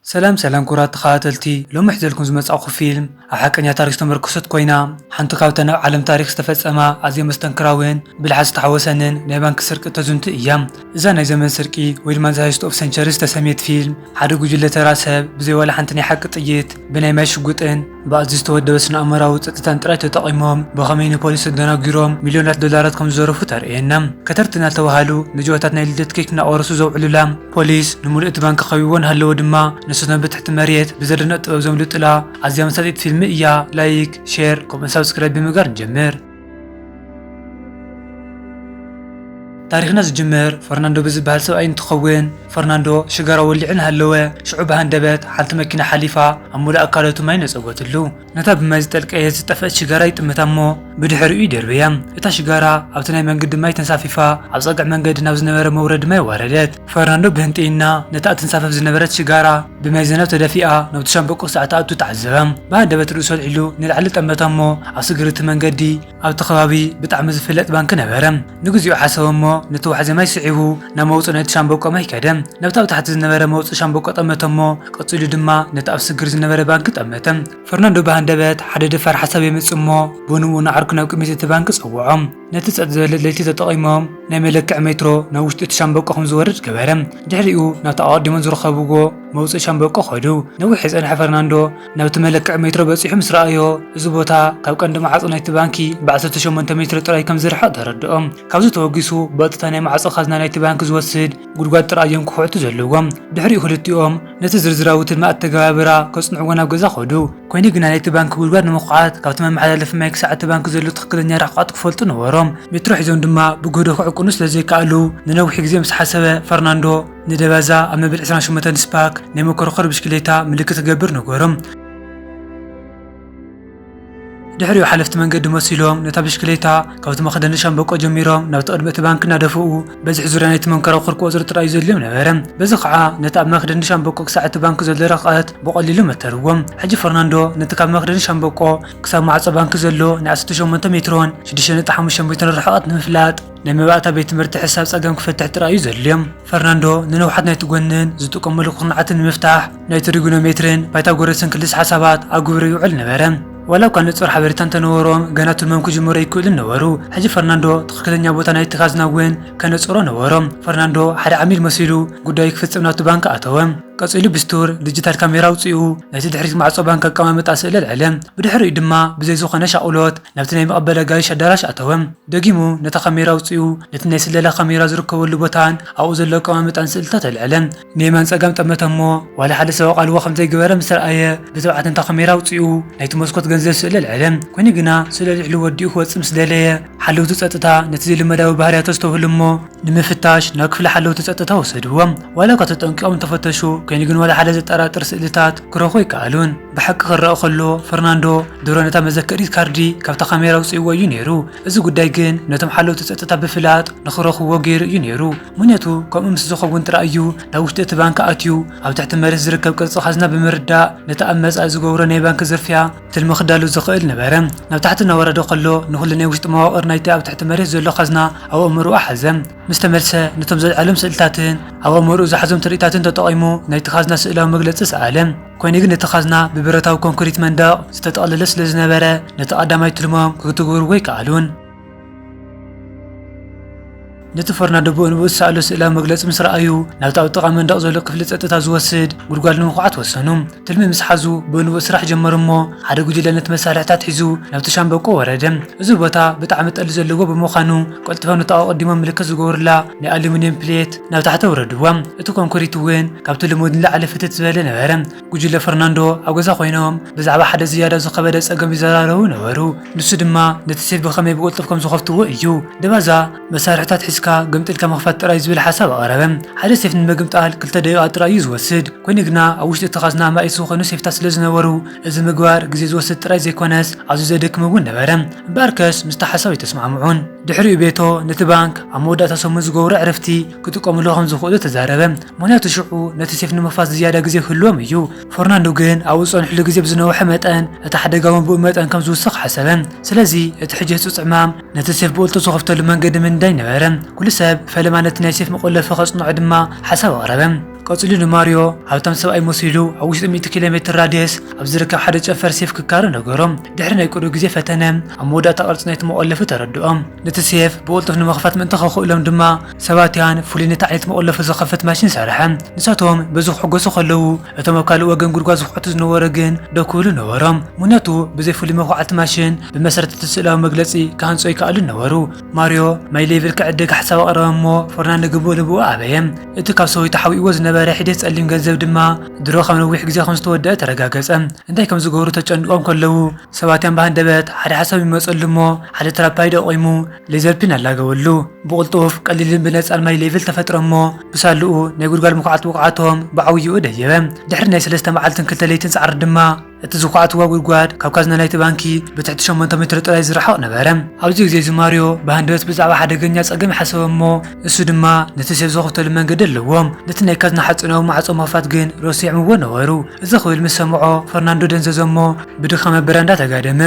ሰላም ሰላም ክቡራት ተኸታተልቲ፣ ሎሚ ሒዘልኩም ዝመጻእኩ ፊልም ኣብ ሓቀኛ ታሪኽ ዝተመርኮሰት ኮይና፣ ሓንቲ ካብተን ኣብ ዓለም ታሪኽ ዝተፈጸማ ኣዝየን መስተንክራውን ብልሓት ዝተሓወሰንን ናይ ባንክ ስርቂ ተዝንቱ እያ። እዛ ናይ ዘመን ስርቂ ወይ ድማ The Heist of Centuries ዝተሰምየት ፊልም፣ ሓደ ጉጅለ ተራ ሰብ ብዘይ ዋላ ሓንቲ ናይ ሓቂ ጥይት፣ ብናይ ማይ ሽጉጥን ብኣዝዩ ዝተወደበ ስነ-ኣእምሮኣዊ ጸጥታን ጥራይ ተጠቒሞም ብኸመይ ንፖሊስ ኣደናጒሮም ሚልዮናት ዶላራት ከም ዝዘረፉ ተርእየና። ከተርቲ እናተባህሉ ንጅሆታት ናይ ልደት ኬክ እናቖረሱ ዘውዕሉላ ፖሊስ ንምሉእ እቲ ባንክ ከቢብዎ እናሃለወ ድማ ንሶም ብትሕቲ መሬት ብዘደንቕ ጥበብ ዘምልጡላ ኣዝያ መሳጢት ፊልም እያ። ላይክ፣ ሼር ከምኡውን ሳብስክራይብ ብምግባር ንጀምር። ታሪኽና ዝጅምር ፈርናንዶ ብዝበሃል ሰብኣይ እንትኸውን፣ ፈርናንዶ ሽጋራ ወሊዑ እናሃለወ ሽዑ ብሃንደበት ሓንቲ መኪና ሓሊፋ ኣብ ሙሉእ ኣካላቱ ማይ ነጸጎትሉ። ነታ ብማይ ዝጠልቀየት ዝጠፍአት ሽጋራ ይጥምታ እሞ ብድሕሪኡ ይደርብያ። እታ ሽጋራ ኣብቲ ናይ መንገዲ ማይ ተንሳፊፋ ኣብ ጸግዒ መንገዲ ናብ ዝነበረ መውረዲ ማይ ወረደት። ፈርናንዶ ብህንጥይና ነታ እትንሳፈፍ ዝነበረት ሽጋራ ብማይ ዝናብ ተደፊኣ ናብቲ ሻምበቆ ክሳዕ ትኣቱ ተዓዘበ። ብሃንደበት ርእሱ ኣልዒሉ ንላዕሊ ጠመታ እሞ ኣብ ስግር እቲ መንገዲ ኣብቲ ከባቢ ብጣዕሚ ዝፍለጥ ባንክ ነበረ። ንግዚኡ ሓሰበ እሞ ነቲ ዋሕዚ ማይ ስዒቡ ናብ መውጽኢ ናይቲ ሻምበቆ ማይ ከደ። ናብቲ ኣብ ታሕቲ ዝነበረ መውጽኢ ሻምበቆ ጠመተ እሞ ቀጺሉ ድማ ነቲ ኣብ ስግር ዝነበረ ባንክ ጠመተ። ፈርናንዶ ብሃንደበት ሓደ ደፋር ሓሳብ የምጽእ እሞ ብንኡ ንዓርኩ ናብ ቅድሚት እቲ ባንክ ጸውዖ። ነቲ ጸጥ ዝበለ ለይቲ ተጠቒሞም ናይ መለክዒ ሜትሮ ናብ ውሽጢ እቲ ሻምበቆ ከም ዝወርድ ገበረ። ድሕሪኡ ናብቲ ኣቐዲሞም ዝረኸብዎ መውጽኢ ሻምበቆ ከዱ። ነዊሕ የጸንሐ ፈርናንዶ ናብቲ መለክዒ ሜትሮ በጺሑ ምስ ረኣዮ፣ እዚ ቦታ ካብ ቀንዲ ማዕጾ ናይቲ ባንኪ ብዓሰርተ ሸሞንተ ሜትሮ ጥራይ ከም ዝርሕቕ ተረድኦ። ካብዚ ተበጊሱ ብቐጥታ ናይ ማዕጾ ካዝና ናይቲ ባንክ ዝወስድ ጉድጓድ ጥራይ እዮም ክኹዕቱ ዘለዎም። ድሕሪኡ ክልቲኦም ነቲ ዝርዝራዊ ትልሚ ኣተገባብራ ከጽንዕዎ ናብ ገዛ ከዱ። ኮይኑ ግና ናይቲ ባንክ ጉድጓድ ንምኹዓት ካብቲ መመሓላለፊ ማይ ክሳዕ እቲ ባንክ ዘሎ ትኽክለኛ ርሕቐት ክፈልጡ ነበሮም። ሜትሮ ሒዞም ድማ ብግህዶ ክዕቅኑ ስለ ዘይከኣሉ ንነዊሕ ግዜ ምስ ሓሰበ ፈርናንዶ ንደባዛ ኣብ መበል ዕስራን ሸሞንተን ስፓክ ናይ መኮርኮር ብሽክሌታ ምልክት ክገብር ነገሮም። ድሕሪኡ ሓለፍቲ መንገዲ መሲሎም ነታ ብሽክሌታ ካብቲ መኽደኒ ሻምበቆ ጀሚሮም ናብቲ ቅድሚ እቲ ባንክ እናደፍኡ በዝሒ ዙርያ ናይቲ መንኮራኹር ክቆጽሩ ጥራይ እዩ ዘድልዮም ነበረ። በዚ ኸዓ ነቲ ኣብ መኽደኒ ሻምበቆ ክሳዕ እቲ ባንክ ዘሎ ርሕቐት ብቐሊሉ መተርዎም። ሕጂ ፈርናንዶ ነቲ ካብ መኽደኒ ሻምበቆ ክሳብ ማዕጾ ባንክ ዘሎ ናይ ዓሰርተ ሸሞንተ ሜትሮን ሽዱሽተ ነጥቢ ሓሙሽተ ሜትሮን ርሕቐት ንምፍላጥ ናይ መባእታ ቤት ትምህርቲ ሕሳብ ጸገም ክፈትሕ ጥራይ እዩ ዘድልዮም። ፈርናንዶ ንንውሓት ናይቲ ጎንን ዝጥቀመሉ ኩርናዓትን ንምፍታሕ ናይ ትሪጎኖሜትሪን ፓይታጎረስን ክልስ ሓሳባት ኣብ ግብሪ ይውዕል ነበረ። ዋላ እኳ ንጹር ሓበሬታ እንተነበሮም፣ ገና ትልሞም ክጅምሩ ኣይክእሉን ነበሩ። ሕጂ ፈርናንዶ ትኽክለኛ ቦታ ናይቲ ካዝና እውን ከነጽሮ ነበሮ። ፈርናንዶ ሓደ ዓሚል መሲሉ ጉዳዩ ክፍጽም ናብቲ ባንክ ኣተወ። ቀጺሉ ብስቱር ዲጂታል ካሜራ ኣውጺኡ ናይቲ ድሕሪት ማዕጾ ባንክ ኣቀማምጣ ስእሊ ኣልዐለ። ብድሕሪኡ ድማ ብዘይ ዝኾነ ሻቕሎት ናብቲ ናይ መቐበሊ ኣጋይሽ ኣዳራሽ ኣተወ። ደጊሙ ነታ ካሜራ ኣውጺኡ ነቲ ናይ ስለላ ካሜራ ዝርከበሉ ቦታን ኣብኡ ዘሎ ኣቀማምጣን ስእልታት ኣልዐለ። ንየማን ጸጋም ጠመተ እሞ ዋላ ሓደ ሰብ ኣቓልቦ ከም ዘይገበረ ምስ ረኣየ ብትብዓት ነታ ካሜራ ኣውጺኡ ናይቲ መስኮት ገንዘብ ስእሊ ኣልዐለ። ኮይኑ ግና ስእሊ ኣልዒሉ ወዲኡ ክወጽእ ምስ ደለየ ሓለውቲ ጸጥታ ነቲ ዘይልማዳዊ ባህርያቱ ኣስተብህሉ እሞ ንምፍታሽ ናብ ክፍሊ ሓለውቲ ጸጥታ ወሰድዎ። ዋላ እኳ ተጠንቂቖም እንተፈተሹ፣ ኮይኑ ግን ዋላ ሓደ ዘጠራጥር ስእልታት ክረኽቡ ኣይከኣሉን። ብሓቂ ክረኣ ከሎ፣ ፈርናንዶ ድሮ ነታ መዘከሪት ካርዲ ካብታ ካሜራ ኣውጺእዎ እዩ ነይሩ። እዚ ጉዳይ ግን ነቶም ሓለውቲ ጸጥታ ብፍላጥ ንኽረኽብዎ ገይሩ እዩ ነይሩ። ምኽንያቱ፣ ከምኡ ምስ ዝኸውን ጥራይ እዩ ናብ ውሽጢ እቲ ባንክ ኣትዩ ኣብ ትሕቲ መሬት ዝርከብ ቅርጺ ካዝና ብምርዳእ ነቲ ኣብ መጻኢ ዝገብሮ ናይ ባንክ ዝርፍያ ትልሚ ክዳሉ ዝኽእል ነበረ። ናብ ታሕቲ እናወረደ ከሎ ንኹሉ ናይ ውሽጢ መዋቕር ናይቲ ኣብ ትሕቲ መሬት ዘሎ ካዝና ኣብ ኣእምሮኡ ሓዘ። ምስ ተመልሰ ነቶም ዘልዓሎም ስእልታትን ኣብ ኣእምሮኡ ዝሓዞም ትርኢታትን ተጠቒሙ ናይቲ ካዝና ስእላዊ መግለጺ ሰኣለ። ኮይኑ ግን እቲ ካዝና ብብረታዊ ኮንክሪት መንደቕ ዝተጠቕለለ ስለ ዝነበረ ነቲ ቀዳማይ ትልሞም ክትግብርዎ ኣይከኣሉን። ነቲ ፈርናንዶ ብኡ ንብኡ ዝሰኣሎ ስእላዊ መግለጺ ምስ ረኣዩ፣ ናብቲ ኣብ ጥቓ መንደቕ ዘሎ ክፍሊ ጸጥታ ዝወስድ ጉድጓድ ንምኹዓት ወሰኑ። ትልሚ ምስ ሓዙ ብኡ ንብኡ ስራሕ ጀመሩ እሞ፣ ሓደ ጉጅለ ነቲ መሳርሕታት ሒዙ ናብቲ ሻምበቆ ወረደ። እዚ ቦታ ብጣዕሚ ጠሊ ዘለዎ ብምዃኑ፣ ቀልጢፎም ነቲ ኣቐዲሞም ምልክት ዝገበሩላ ናይ ኣሉሚንየም ፕሌት ናብ ታሕቲ ኣውረድዋ። እቲ ኮንክሪት እውን ካብቲ ልሙድ ንላዕሊ ፍትት ዝበለ ነበረ። ጉጅለ ፈርናንዶ ኣብ ገዛ ኮይኖም ብዛዕባ ሓደ ዝያዳ ዝኸበደ ጸገም ይዘራረቡ ነበሩ። ንሱ ድማ ነቲ ሴፍ ብኸመይ ብቕልጡፍ ከም ዝኸፍትዎ እዩ። ደባዛ መሳርሕታት ሒዝካ ገምጢልካ ምኽፋት ጥራይ ዝብል ሓሳብ ኣቕረበ። ሓደ ሴፍ ንምግምጣል ክልተ ደቂቓ ጥራይ እዩ ዝወስድ። ኮይኑ ግና ኣብ ውሽጢ እቲ ኻዝና ኣማኢት ዝኾኑ ሴፍታት ስለ ዝነበሩ፣ እዚ ምግባር ግዜ ዝወስድ ጥራይ ዘይኮነስ ኣዝዩ ዘደክም እውን ነበረ። እምበኣርከስ ምስቲ ሓሳብ ኣይተስማዕምዑን። ድሕሪኡ ቤቶ ነቲ ባንክ ኣብ መወዳእታ ሰሙን ዝገብሮ ዕረፍቲ ክጥቀምሉ ከም ዝኽእሉ ተዛረበ። ምኽንያቱ ሽዑ ነቲ ሴፍ ንምኽፋት ዝያዳ ግዜ ክህልዎም እዩ። ፈርናንዶ ግን ኣብኡ ዝጸንሕሉ ግዜ ብዝነውሐ መጠን፣ እቲ ሓደጋ እውን ብኡ መጠን ከም ዝውስኽ ሓሰበ። ስለዚ እቲ ሕጂ ህጹጽ ዕማም ነቲ ሴፍ ብቕልጡፍ ዝኸፍተሉ መንገዲ ምንዳይ ነበረ። ኩሉ ሰብ ፈለማ ነቲ ናይ ሴፍ መቖለፊ ከጽንዖ ድማ ሓሳብ ኣቕረበ። ቀጺሉ ንማርዮ ሃብታም ሰብኣይ መሲሉ ኣብ ውሽጢ ሚእቲ ኪሎ ሜትር ራድየስ ኣብ ዝርከብ ሓደ ጨንፈር ሴፍ ክካረ ነገሮ። ድሕሪ ናይ ቁሩብ ግዜ ፈተነ፣ ኣብ መወዳእታ ቅርጺ ናይቲ መቖለፊ ተረድኦ። ነቲ ሴፍ ብቕልጡፍ ንምኽፋት ምእንቲ ከኽእሎም ድማ፣ ሰባትያን ፍሉይ ነቲ ዓይነት መቖለፊ ዝኸፍት ማሽን ሰርሐ። ንሳቶም በዚ ክሕጎሱ ከለዉ፣ እቶም ኣብ ካልእ ወገን ጉድጓድ ዝኹዕቱ ዝነበሩ ግን ደው ክብሉ ነበሮም። ምኽንያቱ ብዘይ ፍሉይ መኹዓቲ ማሽን ብመሰረት እቲ ስእላዊ መግለጺ ክሃንጹ ኣይከኣሉን ነበሩ። ማርዮ ማይ ሌቭል ክዕድግ ሓሳብ ኣቕረበ እሞ ፈርናንዶ ግን ብኡ ንብኡ ኣበየ። እቲ ካብ ሰበይቱ ሓዊእዎ ዝነበረ ሒደት ጸሊም ገንዘብ ድማ ድሮ ካብ ነዊሕ ግዜ ከም ዝተወደአ ተረጋገጸ። እንታይ ከም ዝገብሩ ተጨንቆም ከለዉ ሰባትያን ብሃንደበት ሓደ ሓሳብ ይመጸሉ እሞ ሓደ ትራፓይ ደቂሙ ሌዘር ፒን ኣላገበሉ። ብቕልጡፍ ቀሊልን ብነጻን ማይ ሌቭል ተፈጥረ እሞ ብሳልኡ ናይ ጉድጓድ ምኹዓት ብቕዓቶም ብዓብይኡ ደየበ። ድሕሪ ናይ ሰለስተ መዓልትን ክልተ ለይትን ጻዕሪ ድማ እቲ ዝኹዓትዋ ጉድጓድ ካብ ካዝና ናይቲ ባንኪ ብትሕቲ ሸሞንተ ሜትሮ ጥራይ ዝረሓቕ ነበረ። ኣብዚ ግዜ እዚ ማርዮ ብሃንደበት ብዛዕባ ሓደገኛ ጸገም ይሓሰበ እሞ፣ እሱ ድማ ነቲ ሴፍ ዝኸፍተሉ መንገዲ ኣለዎ። ነቲ ናይ ካዝና ሓጺናዊ ማዕጾ ምኽፋት ግን ረሲዖምዎ ነበሩ። እዚ ክብል ምስ ሰምዖ፣ ፈርናንዶ ደንዘዘ እሞ ብድኻመ በረንዳ ተጋደመ።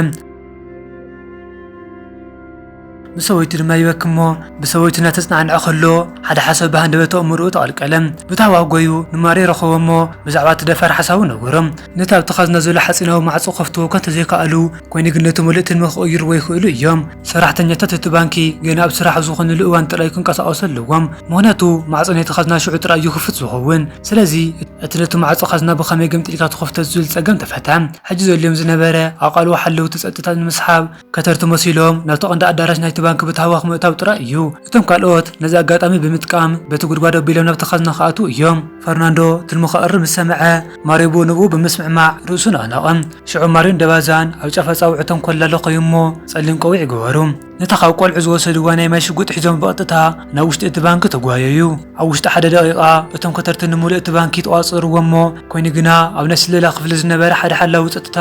ምስ ሰበይቱ ድማ ይበኪ እሞ፣ ብሰበይቱ እናተጽናንዐ ከሎ፣ ሓደ ሓሳብ ብሃንደበት ኣእምሮኡ ተቐልቀለ። ብታህዋኽ ጎዩ ንማርዮ ረኸቦ እሞ፣ ብዛዕባ እቲ ደፋር ሓሳቡ ነገሮ። ነቲ ኣብቲ ካዝና ዘሎ ሓጺናዊ ማዕጾ ክኸፍትዎ እኳ እንተዘይከኣሉ፣ ኮይኑ ግን ነቲ ምሉእ ትልሚ ክቕይርዎ ይኽእሉ እዮም። ሰራሕተኛታት እቲ ባንኪ ገና ኣብ ስራሕ ኣብ ዝኾኑሉ እዋን ጥራይ ክንቀሳቐሱ ኣለዎም። ምኽንያቱ፣ ማዕጾ ናይቲ ካዝና ሽዑ ጥራይ እዩ ክፉት ዝኸውን። ስለዚ፣ እቲ ነቲ ማዕጾ ካዝና ብኸመይ ገምጢልካ ትኸፍቶ ዝብል ጸገም ተፈትሐ። ሕጂ ዘድልዮም ዝነበረ፣ ኣቓልቦ ሓለውቲ ጸጥታ ንምስሓብ፣ ከተርቲ መሲሎም ናብቲ ቀንዲ ኣዳራሽ ናይቲ ባንክ ብታህዋኽ ምእታው ጥራይ እዩ። እቶም ካልኦት ነዚ ኣጋጣሚ ብምጥቃም በቲ ጉድጓድ ኣቢሎም ናብቲ ካዝና ክኣትዉ እዮም። ፈርናንዶ ትልሙ ከቕርብ ምስ ሰምዐ፣ ማርዮ ብኡ ንብኡ ብምስምዕማዕ ርእሱ ነቕነቐ። ሽዑ ማርዮን ደባዛን ኣብ ጫፍ ኣጻብዕቶም ኮላሎ ከዩ እሞ ጸሊም ቆቢዕ ገበሩ። ነታ ካብ ቆልዑ ዝወሰድዋ ናይ ማይ ሽጉጥ ሒዞም ብቐጥታ ናብ ውሽጢ እቲ ባንክ ተጓየዩ። ኣብ ውሽጢ ሓደ ደቂቓ እቶም ከተርቲ ንምሉእ እቲ ባንክ ተቋጸርዎ እሞ፣ ኮይኑ ግና ኣብ ናይ ስለላ ክፍሊ ዝነበረ ሓደ ሓላዊ ጸጥታ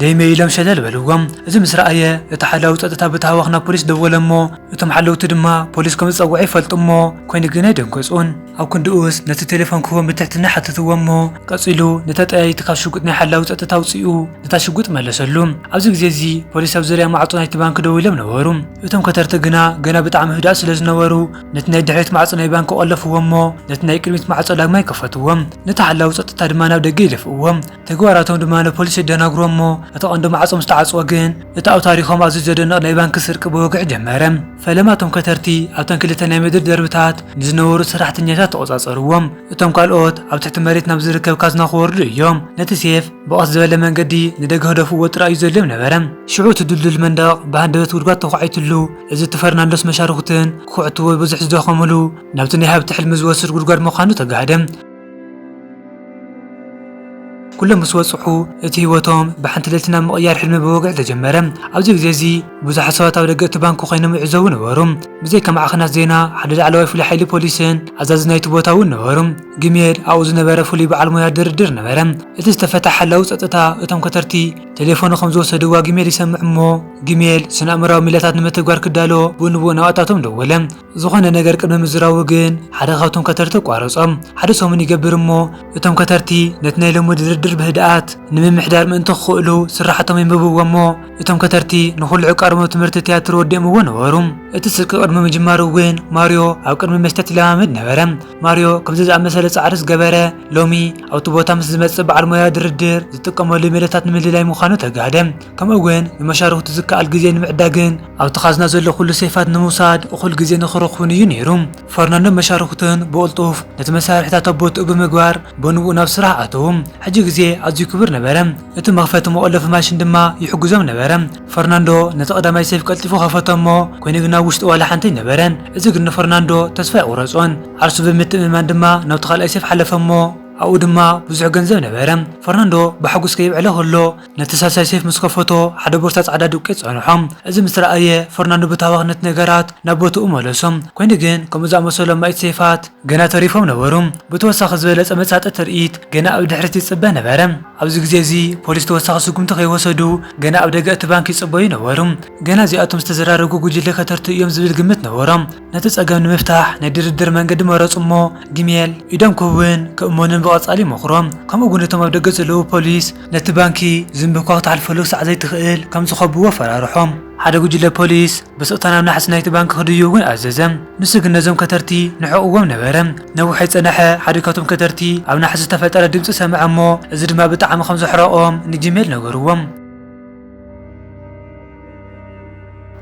ደይመ ኢሎም ሸለል በልዎም። እዚ ምስ ረኣየ፣ እቲ ሓላዊ ጸጥታ ብታህዋኽ ናብ ፖሊስ ደወለ እሞ፣ እቶም ሓለውቲ ድማ ፖሊስ ከም ዝጸውዐ ይፈልጡ እሞ፣ ኮይኑ ግን ኣይደንገጹን። ኣብ ክንድኡስ ነቲ ቴሌፎን ክህቦም ብትሕትና ሓተትዎ እሞ፣ ቀጺሉ ነታ ጠያይቲ ካብ ሽጉጥ ናይ ሓላዊ ጸጥታ ኣውጺኡ ነታ ሽጉጥ መለሰሉ። ኣብዚ ግዜ እዚ ፖሊስ ኣብ ዙርያ ማዕጾ ናይቲ ባንክ ደው ኢሎም ነበሩ። እቶም ከተርቲ ግና ገና ብጣዕሚ ህዱኣት ስለ ዝነበሩ፣ ነቲ ናይ ድሕሪት ማዕጾ ናይ ባንክ ቆለፍዎ እሞ፣ ነቲ ናይ ቅድሚት ማዕጾ ዳግማይ ከፈትዎ። ነቲ ሓላዊ ጸጥታ ድማ ናብ ደገ ይደፍእዎ። ተግባራቶም ድማ ንፖሊስ የደናግሮ እሞ፣ እቲ ቀንዲ ማዕጾ ምስ ተዓጽወ ግን፣ እቲ ኣብ ታሪኾም ኣዝዩ ዘደንቕ ናይ ባንክ ስርቂ ብወግዒ ጀመረ። ፈለማ እቶም ከተርቲ ኣብተን ክልተ ናይ ምድሪ ደርብታት ንዝነበሩ ሰራሕተኛታት ተቖጻጸርዎም። እቶም ካልኦት ኣብ ትሕቲ መሬት ናብ ዝርከብ ካዝና ክወርዱ እዮም። ነቲ ሴፍ ብቐስ ዝበለ መንገዲ ንደገ ክደፍእዎ ጥራይ እዩ ዘድልዮም ነበረ። ሽዑ እቲ ድልዱል መንደቕ ብሃንደበት ጉድጓድ ተዃዒትሉ። እዚ እቲ ፈርናንዶስ መሻርኽቱን ክኹዕትዎ ብዙሕ ዝደኸምሉ፣ ናብቲ ናይ ሃብቲ ሕልሚ ዝወስድ ጉድጓድ ምዃኑ ተጋህደ። ኩሎም ምስ በጽሑ፣ እቲ ህይወቶም ብሓንቲ ለይቲ ናብ ምቕያር ሕልሚ ብወግዒ ተጀመረ። ኣብዚ ግዜ እዚ፣ ብዙሓት ሰባት ኣብ ደገ እቲ ባንክ ኮይኖም ይዕዘቡ ነበሩ። ብዘይካ ማዕኸናት ዜና፣ ሓደ ላዕለዋይ ፍሉይ ሓይሊ ፖሊስን ኣዛዚ ናይቲ ቦታ እውን ነበሩ። ግሜል ኣብኡ ዝነበረ ፍሉይ በዓል ሞያ ድርድር ነበረ። እቲ ዝተፈትሐ ሓላዊ ጸጥታ፣ እቶም ከተርቲ ቴሌፎኑ ከም ዝወሰድዋ ግሜል ይሰምዕ እሞ፣ ግሜል ስነ-ኣእምራዊ ሜላታት ንምትግባር ክዳሎ፣ ብኡ ንብኡ ናብኣታቶም ደወለ። ዝኾነ ነገር ቅድሚ ምዝራቡ ግን ሓደ ካብቶም ከተርቲ ኣቋረጾም። ሓደ ሰሙን ይገብር እሞ፣ እቶም ከተርቲ ነቲ ናይ ሎሚ ድርድር ብህድኣት ንምምሕዳር ምእንቲ ክኽእሉ ስራሓቶም የንብብዎ እሞ፣ እቶም ከተርቲ ንኹሉ ዕቃርሞ ትምህርቲ ትያትር ወዲኦምዎ ነበሩ። እቲ ስርቂ ቅድሚ ምጅማሩ እውን ማርዮ ኣብ ቅድሚ መስትያት ይለማመድ ነበረ። ማርዮ ከምዚ ዝኣመሰለ ጻዕሪ ዝገበረ፣ ሎሚ ኣብቲ ቦታ ምስ ዝመጽእ በዓል ሞያ ድርድር ዝጥቀመሉ ሜላታት ንምልላይ ምዃኑ ተጋህደ። ከምኡ እውን ንመሻርኽቱ ዝከኣል ግዜ ንምዕዳግን ኣብቲ ካዝና ዘሎ ኩሉ ሴፋት ንምውሳድ እኹል ግዜ ንኽረኽቡን እዩ ነይሩ። ፈርናንዶ መሻርኽቱን ብቕልጡፍ ነቲ መሳርሒታት ኣብ ቦትኡ ብምግባር፣ ብንቡእ ናብ ስራሕ ኣተዉ። ሕጂ ግዜ ኣዝዩ ክቡር ነበረ። እቲ መኽፈቲ መቖለፊ ማሽን ድማ ይሕግዞም ነበረ። ፈርናንዶ ነቲ ቀዳማይ ሴፍ ቀልጢፉ ከፈቶ እሞ፣ ኮይኑ ግን ኣብ ውሽጢ ዋላ ሓንቲ ኣይነበረን። እዚ ግን ንፈርናንዶ ተስፋ ኣየቑረጾን። ዓርሱ ብምትእምማን ድማ ናብቲ ካልኣይ ሴፍ ሓለፈ እሞ፣ ኣብኡ ድማ ብዙሕ ገንዘብ ነበረ። ፈርናንዶ ብሓጎስ ከየብዕሎ ከሎ፣ ነቲ ሳልሳይ ሴፍ ምስ ከፈቶ፣ ሓደ ቦርሳ ጻዕዳ ዱቄት ጸንሖ። እዚ ምስ ረኣየ፣ ፈርናንዶ ብታህዋኽ ነቲ ነገራት ናብ ቦትኡ መለሶ። ኮይኑ ግን፣ ከምኡ ዝኣመሰሉ ኣማኢት ሴፋት ገና ተሪፎም ነበሩ። ብተወሳኺ ዝበለጸ መሳጢ ትርኢት ገና ኣብ ድሕሪት ይጽበ ነበረ። ኣብዚ ግዜ እዚ፣ ፖሊስ ተወሳኺ ስጉምቲ ከይወሰዱ፣ ገና ኣብ ደገ እቲ ባንክ ይጽበዩ ነበሩ። ገና እዚኣቶም ዝተዘራረጉ ጉጅለ ከተርቲ እዮም ዝብል ግምት ነበሮም። ነቲ ጸገም ንምፍታሕ ናይ ድርድር መንገዲ መረጹ እሞ፣ ግሜል ኢዶም ክህቡን ክእመኑን ብቐጻሊ ይመኽሮም። ከምኡ እውን እቶም ኣብ ደገ ዘለዉ ፖሊስ ነቲ ባንኪ ዝንቢ እኳ ክትሓልፈሉ ክሳዕ ዘይትኽእል ከም ዝኸብዎ ኣፈራርሖም። ሓደ ጉጅለ ፖሊስ ብስቕታ ናብ ናሕሲ ናይቲ ባንክ ክድዩ እውን ኣዘዘ። ንሱ ግን ነዞም ከተርቲ ንዕቕዎም ነበረ። ነዊሕ ኣይጸነሐ፣ ሓደ ካብቶም ከተርቲ ኣብ ናሕሲ ዝተፈጠረ ድምጺ ሰምዐ እሞ፣ እዚ ድማ ብጣዕሚ ከም ዘሕረቖም ንጂሜል ነገርዎም።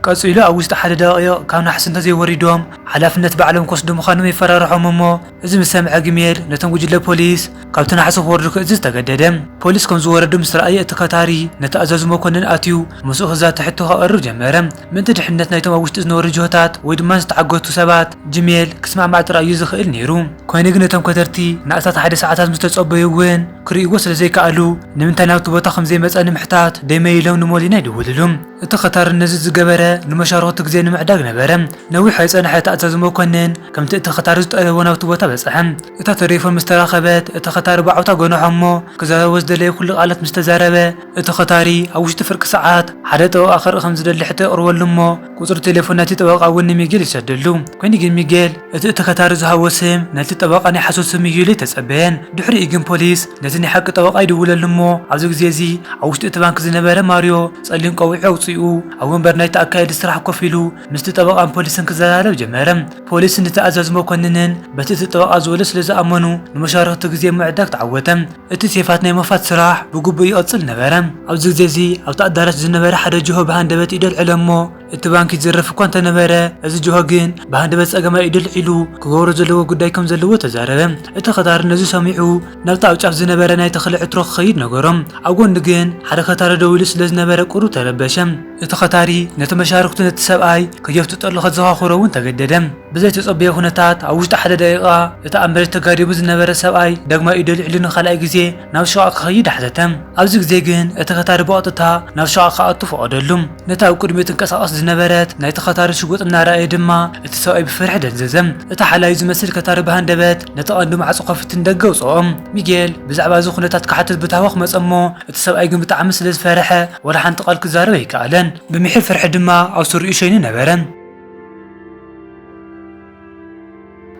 ቀጺሉ ኣብ ውሽጢ ሓደ ደቂቕ ካብ ናሕሲ እንተዘይወሪዶም፣ ሓላፍነት ባዕሎም ክወስዱ ምዃኖም የፈራርሖም እሞ፣ እዚ ምስ ሰምዐ ጂሜል ነቶም ጉጅለ ፖሊስ ካብቲ ናሕሲ ክወርዱ ክእዝዝ ተገደደ። ፖሊስ ከም ዝወረዱ ምስ ረኣየ እቲ ከታሪ ነቲ ኣዛዚ መኮንን ኣትዩ ምስኡ ክዛተ ሕቶ ከቕርብ ጀመረ። ምእንቲ ድሕነት ናይቶም ኣብ ውሽጢ ዝነበሩ ጅሆታት ወይ ድማ ዝተዓገቱ ሰባት ጂሜል ክስማዕማዕ ጥራይ እዩ ዝኽእል ነይሩ። ኮይኑ ግን እቶም ከተርቲ ንኣስታት ሓደ ሰዓታት ምስ ተጸበዩ እውን ክርእይዎ ስለ ዘይከኣሉ ንምንታይ ናብቲ ቦታ ከም ዘይመጸ ንምሕታት ደይመይ ኢሎም ንሞሊና ይድውልሉ። እቲ ከታሪ ነዚ ዝገበረ ንመሻርኽቱ ግዜ ንምዕዳግ ነበረ። ነዊሕ ኣይጸንሐ እቲ ኣዛዚ መኮንን ከምቲ እቲ ከታሪ ዝጠለቦ ናብቲ ቦታ በጽሐ። እታ ተሌፎን ምስ ተራኸበት እቲ ከታሪ ብዓውታ ጎንሖ እሞ ክዛረቦ ዝደለየ ኩሉ ቃላት ምስ ተዛረበ እቲ ከታሪ ኣብ ውሽጢ ፍርቂ ሰዓት ሓደ ጠበቓ ክርኢ ከም ዝደሊ ሕቶ የቕርበሉ እሞ ቁጽሪ ቴሌፎን ናይቲ ጠበቓ እውን ንሚጌል ይሰደሉ። ኮይኑ ግን ሚጌል እቲ እቲ ከታሪ ዝሃቦ ስም ነቲ ጠበቓ ናይ ሓሶት ስም እዩ ኢሉ ኣይተጸበየን። ድሕሪኡ ግን ፖሊስ ነቲ ናይ ሓቂ ጠበቓ ይድውለሉ እሞ ኣብዚ ግዜ እዚ ኣብ ውሽጢ እቲ ባንክ ዝነበረ ማርዮ ጸሊም ቆቢዑ ኣውጺኡ ኣብ ወንበር ናይቲ ኣካያዲ ስራሕ ኮፍ ኢሉ ምስቲ ጠበቓን ፖሊስን ክዘራረብ ጀመረ። ፖሊስ ነቲ ኣዛዚ መኮንንን በቲ እቲ ጠበቓ ዝበሎ ስለ ዝኣመኑ ንመሻርኽቱ ግዜ ምዕዳግ ተዓወተ። እቲ ሴፋት ናይ ምኽፋት ስራሕ ብግቡእ ይቕጽል ነበረ። ኣብዚ ግዜ እዚ ኣብቲ ኣዳራሽ ዝነበረ ሓደ ጅሆ ብሃንደበት ኢዱ ኣልዐለ እሞ እቲ ባንክ ይዝረፍ እኳ እንተነበረ፣ እዚ ጅሆ ግን ብሃንደበት ጸገማይ ኢዱ ኣልዒሉ ክገብሮ ዘለዎ ጉዳይ ከም ዘለዎ ተዛረበ። እቲ ከታሪ ነዚ ሰሚዑ ናብቲ ኣብ ጫፍ ዝነበረ ናይ ተኽሊ ዕትሮ ክኸይድ ነገሮ። ኣብ ጎኒ ግን ሓደ ከታሪ ደው ኢሉ ስለ ዝነበረ ቁሩብ ተረበሸ። እቲ ከታሪ ነቲ መሻርኽቱ ነቲ ሰብኣይ ከየፍጥጠሉ ከዘኻኽሮ እውን ተገደደ። ብዘይተጸበዮ ኩነታት ኣብ ውሽጢ ሓደ ደቂቓ እቲ ኣብ መሬት ተጋዲሙ ዝነበረ ሰብኣይ ዳግማይ ኢዱ ኣልዒሉ ንኻልኣይ ግዜ ናብ ሸቓቕ ክኸይድ ኣሕተተ። ኣብዚ ግዜ ግን እቲ ከታሪ ብቐጥታ ናብ ሸቓቕ ክኣቱ ፈቐደሉ። ነቲ ኣብ ቅድሚኡ ትንቀሳቐስ ዝነበረት ናይቲ ከታሪ ሽጉጥ እናረኣየ ድማ እቲ ሰብኣይ ብፍርሒ ደንዘዘ። እቲ ሓላዩ ዝመስል ከታሪ ብሃንደበት ነቲ ቀንዲ ማዕጾ ከፊቱ ንደገ ኣውጽኦ። ሚጌል ብዛዕባ እዚ ኩነታት ክሓትት ብታህዋኽ መጸ እሞ እቲ ሰብኣይ ግን ብጣዕሚ ስለ ዝፈርሐ ዋላ ሓንቲ ቃል ክዛረብ ኣይከኣለን። ብምሒር ፍርሒ ድማ ኣብ ስሪኡ ሸይኑ ነበረ።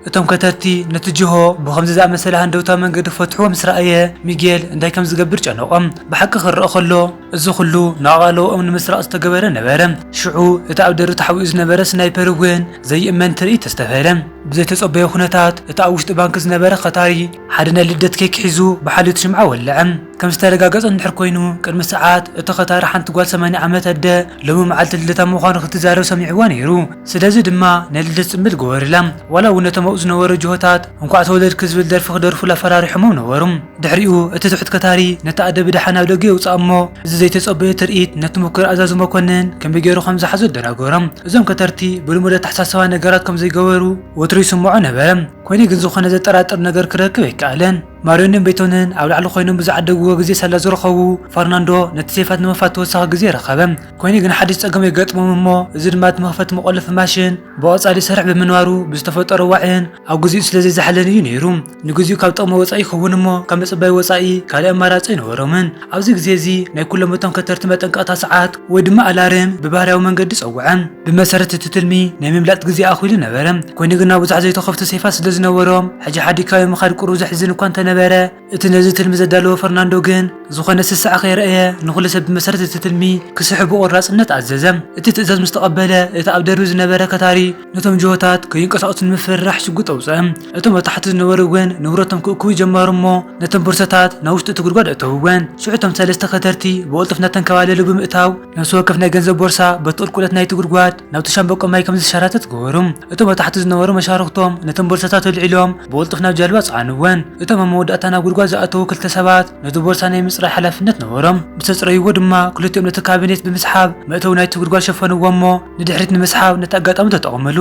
እቶም ከተርቲ ነቲ ጅሆ ብኸምዚ ዝኣመሰለ ሃንደውታዊ መንገዲ ክፈትሕዎ ምስ ረኣየ፣ ሚጌል እንታይ ከም ዝገብር ጨነቖ። ብሓቂ ክረኣ ከሎ፣ እዚ ኹሉ ንኣቓልቦኦም ንምስራቕ ዝተገበረ ነበረ። ሽዑ፣ እቲ ኣብ ደርቢ ተሓቢኡ ዝነበረ ስናይፐር እውን ዘይእመን ትርኢት ኣስተብሀለ። ብዘይተጸበዮ ኩነታት፣ እቲ ኣብ ውሽጢ ባንክ ዝነበረ ከታሪ ሓደ ናይ ልደት ኬክ ሒዙ ብሓልዮት ሽምዓ ወለዐ። ከም ዝተረጋገጸ እንድሕር ኮይኑ፣ ቅድሚ ሰዓት እቲ ከታሪ ሓንቲ ጓል ሰማንያ ዓመት ኣደ ሎሚ መዓልቲ ልደታ ምዃኑ ክትዛረብ ሰሚዕዋ ነይሩ። ስለዚ ድማ ናይ ልደት ጽምብል ገበሩላ። ዋላ እውን ነቶም ኣብኡ ዝነበሩ ጅሆታት እንኳዕ ተወለድኪ ዝብል ደርፊ ክደርፉላ ኣፈራሪሖሞም ነበሩ። ድሕሪኡ እቲ ትሑት ከታሪ ነታ ኣደ ብደሓን ናብ ደገ የውጽኣ እሞ፣ እዚ ዘይተጸበዮ ትርኢት ነቲ ምኩር ኣዛዚ መኮንን ከመይ ገይሩ ከም ዝሓዞ ኣደናገሮ። እዞም ከተርቲ ብልሙድ ኣተሓሳስባ ነገራት ከም ዘይገበሩ ወትሩ ይስምዖ ነበረ። ኮይኑ ግን ዝኾነ ዘጠራጥር ነገር ክረክብ ኣይከኣለን። ማርዮንን ቤቶንን ኣብ ላዕሊ ኮይኖም ብዝዓደግዎ ግዜ ሳላ ዝረኸቡ፣ ፈርናንዶ ነቲ ሴፋት ንምኽፋት ተወሳኺ ግዜ ረኸበ። ኮይኑ ግን ሓድሽ ጸገም የጋጥሞም እሞ፣ እዚ ድማ እቲ መኽፈቲ መቖለፊ ማሽን ብቐጻሊ ይሰርሕ ብምንባሩ ብዝተፈጠረ ዋዒን ኣብ ግዜኡ ስለ ዘይዘሓለን እዩ ነይሩ። ንግዜኡ ካብ ጥቕሚ ወጻኢ ይኸውን እሞ፣ ካብ ምጽባይ ወጻኢ ካልእ ኣማራጺ ኣይነበሮምን። ኣብዚ ግዜ እዚ ናይ ኩሎም እቶም ከተርቲ መጠንቀቕታ ሰዓት ወይ ድማ ኣላርም ብባህርያዊ መንገዲ ጸውዐ። ብመሰረት እቲ ትልሚ ናይ ምምላጥ ግዜ ኣኺሉ ነበረ። ኮይኑ ግና ብዙሕ ዘይተኸፍቱ ሴፋት ስለ ዝነበሮም፣ ሕጂ ሓዲግካዮ ምኻድ ቁሩብ ዘሕዝን እኳ እንተነበረ፣ እቲ ነዚ ትልሚ ዘዳለወ ፈርናንዶ ግን፣ ዝኾነ ስስዐ ከይረኣየ፣ ንኹሉ ሰብ ብመሰረት እቲ ትልሚ ክስሕብ ብቖራጽነት ኣዘዘ። እቲ ትእዛዝ ምስ ተቐበለ፣ እቲ ኣብ ደርቢ ዝነበረ ከታሪ ነቶም ጅሆታት ከይንቀሳቐሱ ንምፍርራሕ ሽጉጥ ኣውጽአ። እቶም ኣብ ታሕቲ ዝነበሩ እውን ንብረቶም ክእክቡ ጀመሩ እሞ፣ ነተን ቦርሳታት ናብ ውሽጢ እቲ ጉድጓድ ኣእተውወን። ሽዑ እቶም ሰለስተ ከተርቲ ብቕልጡፍ እናተንከባለሉ ብምእታው፣ ነፍሲ ወከፍ ናይ ገንዘብ ቦርሳ በቲ ቁልቁለት ናይቲ ጉድጓድ ናብቲ ሻምበቆ ማይ ከም ዝሸራተት ገበሩ። እቶም ኣብ ታሕቲ ዝነበሩ መሻርኽቶም ነተን ቦርሳታት ኣልዒሎም ብቕልጡፍ ናብ ጃልባ ጸዓንወን። እቶም ኣብ መወዳእታ ናብ ጉድጓድ ዝኣተዉ ክልተ ሰባት ነቲ ቦርሳ ናይ ምጽራይ ሓላፍነት ነበሮም። ምስ ኣጽረይዎ ድማ ክልቲኦም ነቲ ካቢኔት ብምስሓብ መእተዊ ናይቲ ጉድጓድ ሸፈንዎ እሞ ንድሕሪት ንምስሓብ ነቲ ኣጋጣሚ ተጠቐምሉ።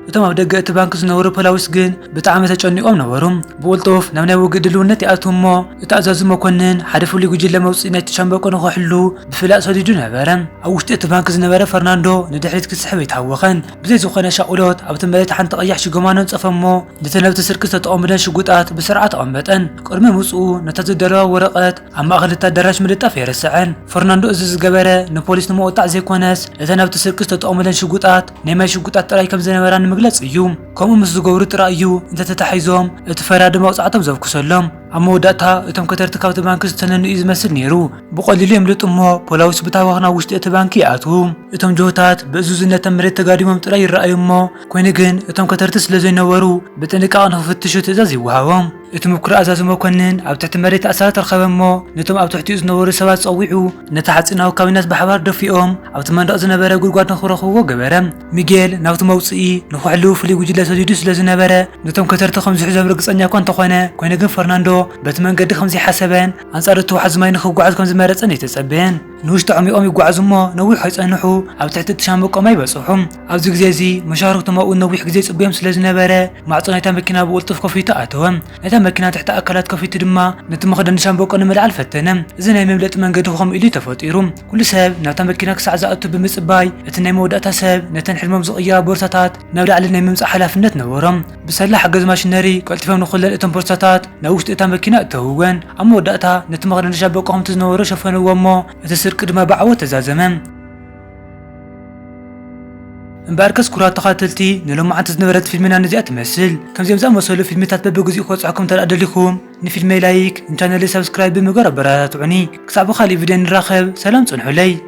እቶም ኣብ ደገ እቲ ባንክ ዝነበሩ ፖላዊስ ግን ብጣዕሚ ተጨኒቖም ነበሩ። ብቕልጡፍ ናብ ናይ ውግእ ድልውነት ይኣትዉ እሞ፣ እቲ ኣዛዚ መኮንን ሓደ ፍሉይ ጉጅለ መውጽኢ ናይቲ ሻምበቆ ንኽሕሉ ብፍላጥ ሰዲዱ ነበረ። ኣብ ውሽጢ እቲ ባንክ ዝነበረ ፈርናንዶ ንድሕሪት ክስሕብ ኣይተሃወኸን። ብዘይ ዝኾነ ሻቕሎት ኣብቲ መሬት ሓንቲ ቀያሕ ሽጎማኖ ኣንጸፈ እሞ፣ ነተን ኣብቲ ስርቂ ዝተጠቐሙለን ሽጉጣት ብስርዓት ኣቐመጠን። ቅድሚ ምውጽኡ ነታ ዝደለዋ ወረቐት ኣብ ማእከል እቲ ኣዳራሽ ምልጣፍ ኣይረስዐን። ፈርናንዶ እዚ ዝገበረ ንፖሊስ ንምቑጣዕ ዘይኮነስ፣ እተን ኣብቲ ስርቂ ዝተጠቐሙለን ሽጉጣት ናይ ማይ ሽጉጣት ጥራይ ከም ዝነበራ ንምግላጽ እዩ። ከምኡ ምስ ዝገብሩ ጥራይ እዩ እንተተታሒዞም እቲ ፈራዲ መቕጻዕቶም ዘብክሰሎም። ኣብ መወዳእታ እቶም ከተርቲ ካብቲ ባንክ ዝተነኑ እዩ ዝመስል ነይሩ። ብቐሊሉ የምልጡ እሞ ፖላዊስ ብታህዋኽ ናብ ውሽጢ እቲ ባንክ ይኣትዉ። እቶም ጅሆታት ብእዙዝነት ኣብ መሬት ተጋዲሞም ጥራይ ይረኣዩ እሞ፣ ኮይኑ ግን እቶም ከተርቲ ስለ ዘይነበሩ ብጥንቃቐ ንኽፍትሹ ትእዛዝ ይወሃቦም። እቲ ምኩር ኣዛዚ መኮንን ኣብ ትሕቲ መሬት ኣሰራት ረኸበ እሞ፣ ነቶም ኣብ ትሕቲኡ ዝነበሩ ሰባት ጸዊዑ ነቲ ሓጺናዊ ካቢነት ብሓባር ደፊኦም ኣብቲ መንደቕ ዝነበረ ጉድጓድ ንኽረኽብዎ ገበረ። ሚጌል ናብቲ መውጽኢ ንኽሕልዉ ፍሉይ ጉጅለ ሰዲዱ ስለ ዝነበረ፣ ነቶም ከተርቲ ከም ዝሕዞም ርግጸኛ እኳ እንተኾነ፣ ኮይኑ ግን ፈርናንዶ በቲ መንገዲ ከም ዘይሓሰበን ኣንጻር እቲ ዋሕዚ ማይ ንኽጓዓዝ ከም ዝመረጸን ኣይተጸበየን። ንውሽጢ ዓሚቖም ይጓዓዙ እሞ ነዊሕ ከይጸንሑ ኣብ ትሕቲ እቲ ሻምብቆ ማይ በጽሑ። ኣብዚ ግዜ እዚ መሻርኽቶም ኣብኡ ነዊሕ ግዜ ይጽበዮም ስለ ዝነበረ፣ ማዕጾ ናይታ መኪና ብቕልጡፍ ከፊቱ ኣተወ። ናይታ መኪና ትሕቲ ኣካላት ከፊቱ ድማ ነቲ መኽደኒ ሻምብቆ ንምልዓል ፈተነ። እዚ ናይ መምለጢ መንገዲ ከምኡ ኢሉ እዩ ተፈጢሩ። ኩሉ ሰብ ናብታ መኪና ክሳዕ ዝኣቱ ብምጽባይ፣ እቲ ናይ መወዳእታ ሰብ ነተን ሕልሞም ዝቕይራ ቦርሳታት ናብ ላዕሊ ናይ ምምጻእ ሓላፍነት ነበሮም። ብሳላ ሓገዝ ማሽነሪ ቀልጢፎም ንኹለን እተን ቦርሳታት ናብ ውሽጢ እታ መኪና እተውወን። ኣብ መወዳእታ ነቲ መኽደኒ ሻምብቆ ከምቲ ዝነበሮ ሸፈንዎ እሞ እቲ ስርቂ ድማ ብዓወት ተዛዘመ። እምበኣርከስ ክቡራት ተኸታተልቲ፣ ንሎማዓንቲ ዝነበረት ፊልምና ነዚኣ ትመስል። ከምዚኦም ዝኣመሰሉ ፊልምታት በብግዚኡ ክበጽሐኩም እንተ ደኣ ደሊኹም፣ ንፊልመይ ላይክ፣ ንቻነለይ ሳብስክራይብ ብምግባር ኣበረታትዑኒ። ክሳዕ ብኻልእ ቪድዮ ንራኸብ፣ ሰላም ጽንሑለይ።